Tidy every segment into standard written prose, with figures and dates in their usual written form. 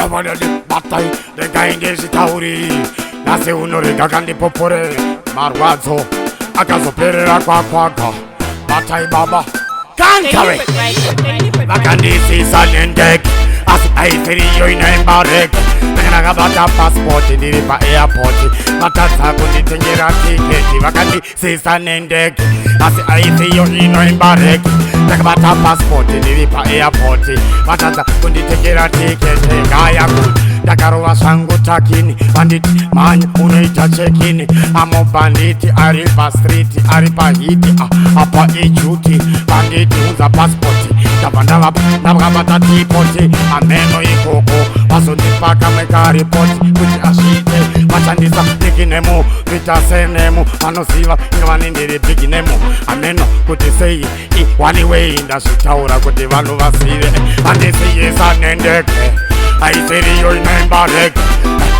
Batai regai ndizvitauri nhasi unorega kandipopore marwadzo akazoperera kwakwaga. Batai baba kankare vakandisisa nendege, asi aisiriyo inoimba reggae. Ndanga ndakabata pasipoti ndiri paairport, vatadza kunditengera tiketi. Vakandisisa nendege, asi aisiyo inoimba reggae. Ndakabata pasipoti ndiri paairport, vatadza kunditengera tiketi. Ngaya kuti ndakarova zvangu takini, vanditi mhanya unoita check-in. Amobhanditi ari pastreet, ari pahit, apa ijuti. Vanditi unza pasipoti, ndabva ndavapa, ndakabata tipoti. Ameno ikoko vazondipa kamwe karipoti kuti azviite. Vashandisa nickname, kuita surname, vanoziva ingavani ndiri big name. Ameno kuti sei one way ndazvitaura kuti vanhu vazive. Vandisiyisa nendege, aisiriyo inoimba reggae.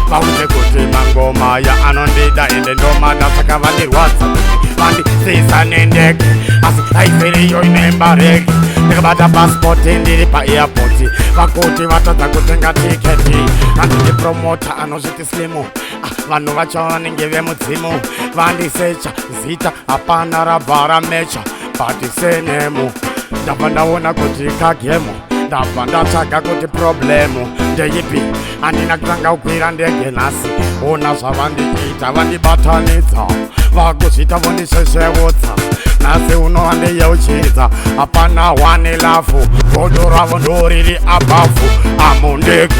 Vaudze kuti mangoma ya anondida, ende ndomada, saka vandirwadza kuti vandisiyisa nendege, asi aisiriyo inoimba reggae. Ndakabata pasipoti ndiri paairport, vakuti vatadza kutenga tiketi. Handidi promoter anozviti slimu. Ah, vanhu vacho vanenge vemudzimu. Vandisecha zita, hapana rabva ramecha, but surname ndabva ndaona kuti kagame. Ndabva ndatsvaga kuti problem ndeipi. Handina kutanga kukwira ndege nhasi, ona zvavandiita. Vandibatanidza, vakuzviita vondisvesveudza. Nhasi uno vandiyeuchidza hapana one love, godo ravo ndoriri above. Amundege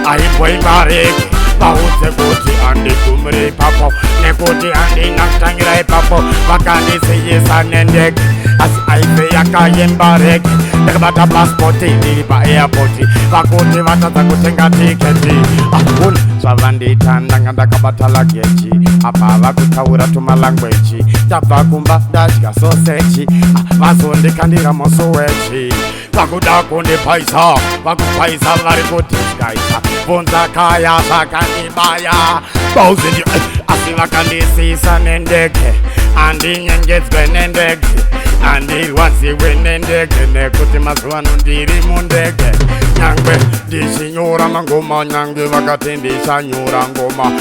aimboimba reggae. Vaudze kuti handigumiri ipapo, nekuti handina kutangira ipapo. Vakandisiyisa nendege, asi aife yakaimba reggae. Ndakabata pasipoti ndiri paairport, vakuti vatadza kutenga tiketi. Akuna zvavandiita. Ndanga ndakabata luggage, apa vakutaura tumalanguage. Ndabva kumba ndadya soseji, vazondikandira musewage. Vakuda kundipaisa, vakupaisa, vari kudisgaisa. Bvunza kaya zvakandibaya bauzindi, asi vakandisisa nendege. Handinyengedzwe nendege, handirwadziwe nendege, nekuti mazuva ano ndiri mundege. Nyangwe ndichinyora mangoma, nyange vakati ndichanyora ngoma,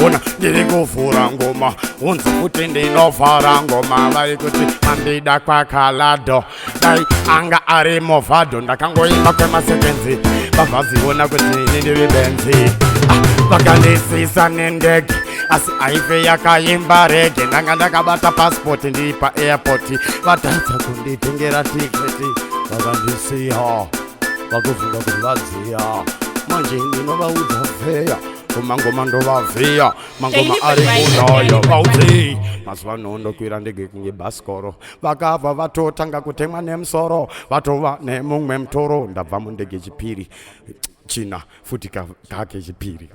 ona ndiri kuvhura ngoma, unzi futi ndinovhara ngoma. Vari kuti mandida kwakalado, dai anga ari movhadho. Ndakangoimba kwemaseconds, vabvaziona kuti ini ndiri benzi. Ah, vakandisisa nendege, asi aife yakaimba reggae. Ndanga ndakabata pasipoti ndiri paairport, vatadza kunditengera tiketi. Vakandisiya vakufunga kuti vadziya. Manje ndinovaudza feya, kumangoma ndovavhiya, mangoma ari kunoyo. Vaudzi mazuva ano ndokwira ndege kunge bhasikoro. Vakabva vatotanga kutemwa nemusoro, vatova nemumwe mutoro. Ndabva mundege chipiri, china futi kake chipiri.